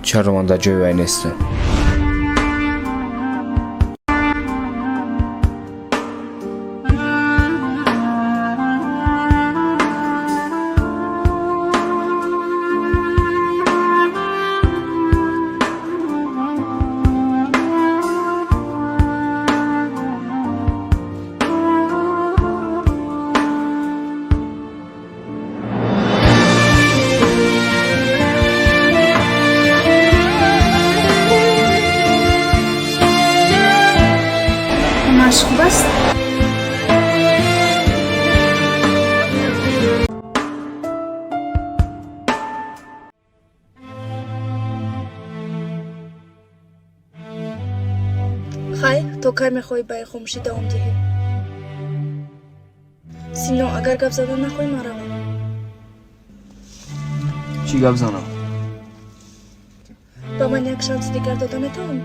Чаро ман дар ҷои вай нестам? Ҳамааш хуб аст? Хайр, то кай мехоҳӣ ба ин хомӯшӣ давом диҳӣ? Сино, агар гап задан нахоҳӣ, ман равам. Чӣ гап занам? Ба ман як шанси дигар дода метавонӣ?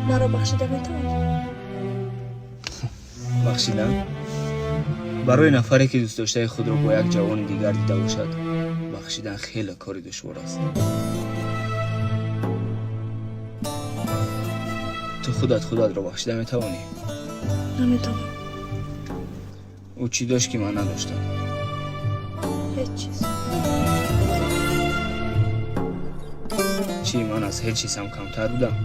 Маро бахшида метавонӣ? Бахшидан барои нафаре, ки дӯстдоштаи худро бо як ҷавони дигар дида бошад, бахшидан хеле кори душвор аст. Ту худат худатро бахшида метавонӣ? Наметавонам. Ӯ чӣ дошт, ки ман надоштам? Ҳеҷ чиз. Чӣ, ман аз ҳеҷ чиз ҳам камтар будам?